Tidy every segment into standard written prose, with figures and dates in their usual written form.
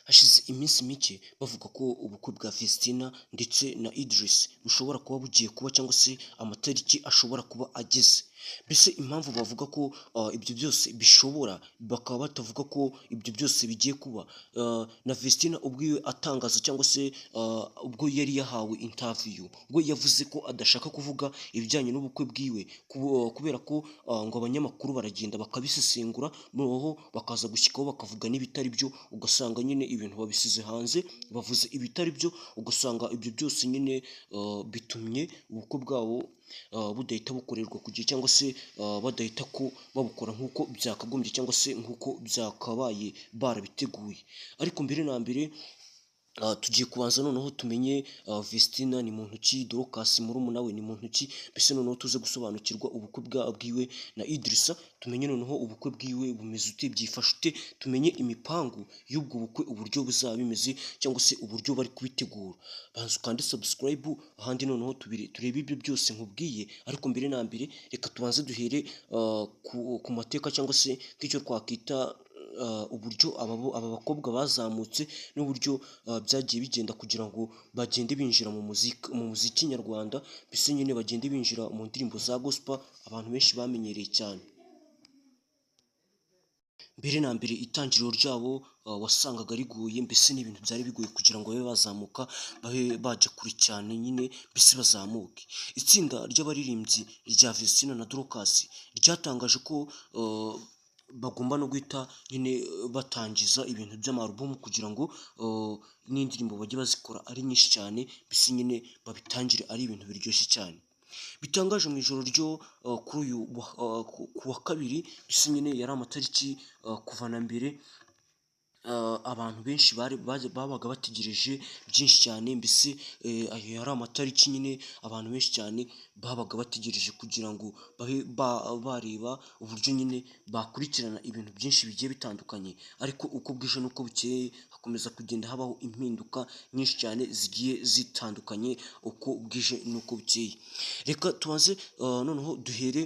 Hashize iminsi mike bavuga ko ubukwe bwa Vestine ndetse na Idris bushobora kuba bugiye kuba cyangwa se amatariki ashobora kuba ageze. Mbese impamvu bavuga ko ibyo byose bishobora, bakaba batavuga ko ibyo byose bigiye kuba, na Vestine ubwiwe atangaza cyangwa se ubwo yari yahawe interview, we yavuze ko adashaka kuvuga ibijyanye n'ubukwe bwiwe kubera ko ngo abanyamakuru baragenda bakabisesengura, noneho bakaza gushyikaho bakavuga n'ibitari byo, ugasanga nyine ibintu babisize hanze, bavuze ibitari byo, ugasanga ibyo byose nyine bitumye ubukwe bwabo budahita bukorerwa ku gihe cyangwa se badahita ko babukora nk'uko byakagombye cyangwa se nk'uko byakabaye barabiteguye. Ariko mbere na mbere tugiye kubanza noneho tumenye Vestine ni muntu ki, Dorcas murumuna we ni muntu ki, mbese noneho tuze gusobanukirwa ubukwe bwiwe na Idrissa, tumenye noneho ubukwe bwiwe bumeze ute, byifashe ute, tumenye imipangu y'ubwo bukwe uburyo buzaba bimeze cyangwa se uburyo bari kubitegura. Banza ukande subscribe, ahandi noneho turebe ibyo byose nkubwiye, ariko mbere na mbere reka tubanze duhere ku mateka cyangwa se nk'icyo twakwita uburyo aba bakobwa bazamutse n'uburyo byagiye bigenda kugira ngo bagende binjira mu muziki nyarwanda, mbese nyine bagende binjira mu ndirimbo za gospel abantu benshi bamenyereye cyane. Mbere na mbere itangiriro ryabo wasangaga rigoye, mbese ni ibintu byari bigoye kugira ngo babe bazamuka, babe bajya kure cyane nyine, mbese bazamuke. Itsinda ry'abaririmbyi rya Vestine na Dorcas ryatangaje ko bagomba no guhita nyine batangiza ibintu by'amarubumu kugira ngo n'indirimbo bajye bazikora ari nyinshi cyane, mbese nyine babitangire ari ibintu biryoshye cyane. Bitangaje mu ijoro ryo kuri uyu ku wa kabiri, mbese nyine yari amatariki kuva na mbere abantu benshi bari babaga bategereje byinshi cyane, mbese ayo yari amatariki nyine abantu benshi cyane babaga bategereje kugira ngo babe bareba uburyo nyine bakurikirana ibintu byinshi bigiye bitandukanye, ariko uko bwije n'uko bukeye hakomeza kugenda habaho impinduka nyinshi cyane zigiye zitandukanye uko bwije n'uko bukeye. Reka tubanze noneho duhere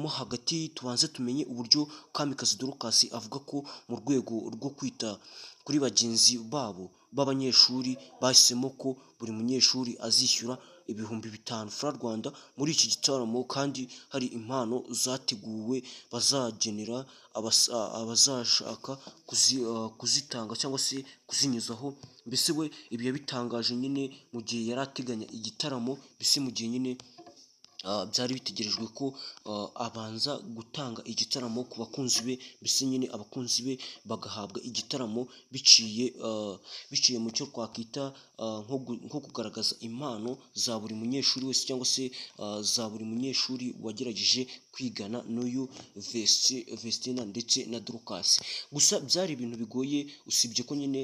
mo hagati, tubanze tumenye uburyo Kamikazi Dorcas avuga ko mu rwego rwo kwita kuri bagenzi babo b'abanyeshuri bahisemo ko buri munyeshuri azishyura 5000 franc Rwanda muri iki gitaramo, kandi hari impano zateguwe bazagenera abazashaka kuzitanga cyangwa se kuzinyuzaho. Mbese we ibi yabitangaje nyine mu gihe yari ateganya igitaramo, mbese mu gihe nyine byari bitegerejwe ko abanza gutanga igitaramo ku bakunzi be, mbese nyine abakunzi be bagahabwa igitaramo biciye mu cyo twakwita nko kugaragaza impano za buri munyeshuri wese cyangwa se za buri munyeshuri wagerageje kwigana n'uyu Vestina ndetse na Dorcas. Gusa byari ibintu bigoye, usibye ko nyine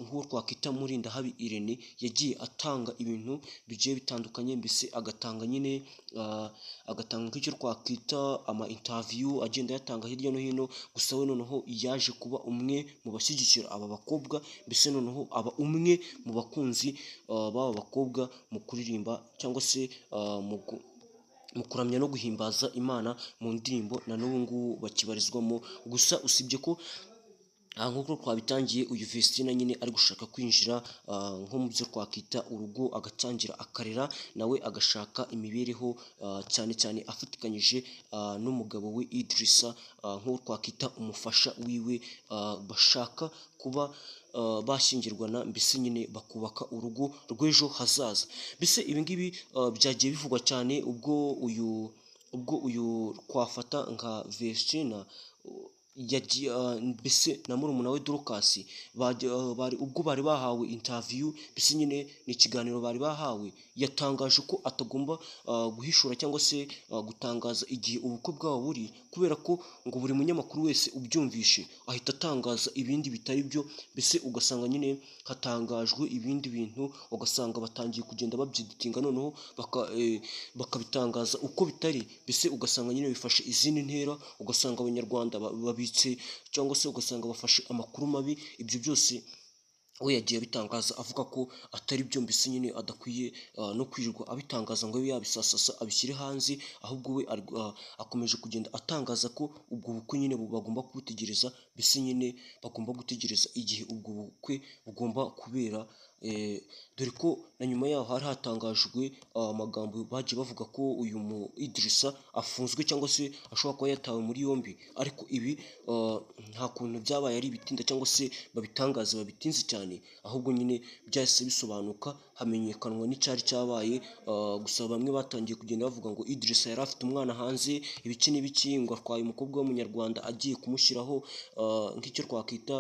nk'uwo twakwita Murindahabi Irene yagiye atanga ibintu bigiye bitandukanye, mbese agatanga nyine agatanga nk'icyo twakwita ama interview agenda ayatanga hirya no hino. Gusa we noneho yaje kuba umwe mu bashyigikira aba bakobwa, mbese noneho aba umwe mu bakunzi b'aba bakobwa mu kuririmba cyangwa se mu kuramya no guhimbaza Imana mu ndirimbo na n'ubu ngubu bakibarizwamo. Gusa usibye ko nk'uko twabitangiye, uyu Vestine nyine ari gushaka kwinjira nko mu byo twakwita urugo, agatangira akarera nawe agashaka imibereho, cyane cyane afatikanyije n'umugabo we Idrissa, nk'uwo twakwita umufasha wiwe, bashaka kuba bashyingirwana, mbese nyine bakubaka urugo rw'ejo hazaza. Mbese ibi ngibi byagiye bivugwa cyane ubwo uyu twafata nka Vestina yagiye, mbese na murumuna we Dorcas, ubwo bari bahawe interview, mbese nyine ni ikiganiro bari bahawe, yatangaje ko atagomba guhishura cyangwa se gutangaza igihe ubukwe bwabo buri, kubera ko ngo buri munyamakuru wese ubyumvishe ahita atangaza ibindi bitari byo, mbese ugasanga nyine hatangajwe ibindi bintu, ugasanga batangiye kugenda babyeditinga, noneho bakabitangaza uko bitari, mbese ugasanga nyine bifashe izindi ntera, ugasanga Abanyarwanda babitse cyangwa se ugasanga bafashe amakuru mabi. Ibyo byose We yagiye abitangaza avuga ko atari byo, mbese nyine adakwiye no kwirirwa abitangaza ngo abe yabisasasa abishyire hanze, ahubwo we akomeje kugenda atangaza ko ubwo bukwe nyine bagomba kubutegereza, mbese nyine bagomba gutegereza igihe ubwo bukwe bugomba kubera, dore ko na nyuma yaho hari hatangajwe amagambo bagiye bavuga ko uyu mu Idrissa afunzwe cyangwa se ashobora kuba yatawe muri yombi, ariko ibi nta kuntu byabaye ari ibitinda cyangwa se babitangaza babitinze cyane, ahubwo nyine byahise bisobanuka hamenyekanwa n'icyari cyabaye. Gusa bamwe batangiye kugenda bavuga ngo Idrissa yari afite umwana hanze, ibiki n'ibiki, ngo atwaye umukobwa w'umunyarwanda agiye kumushyiraho nk'icyo twakwita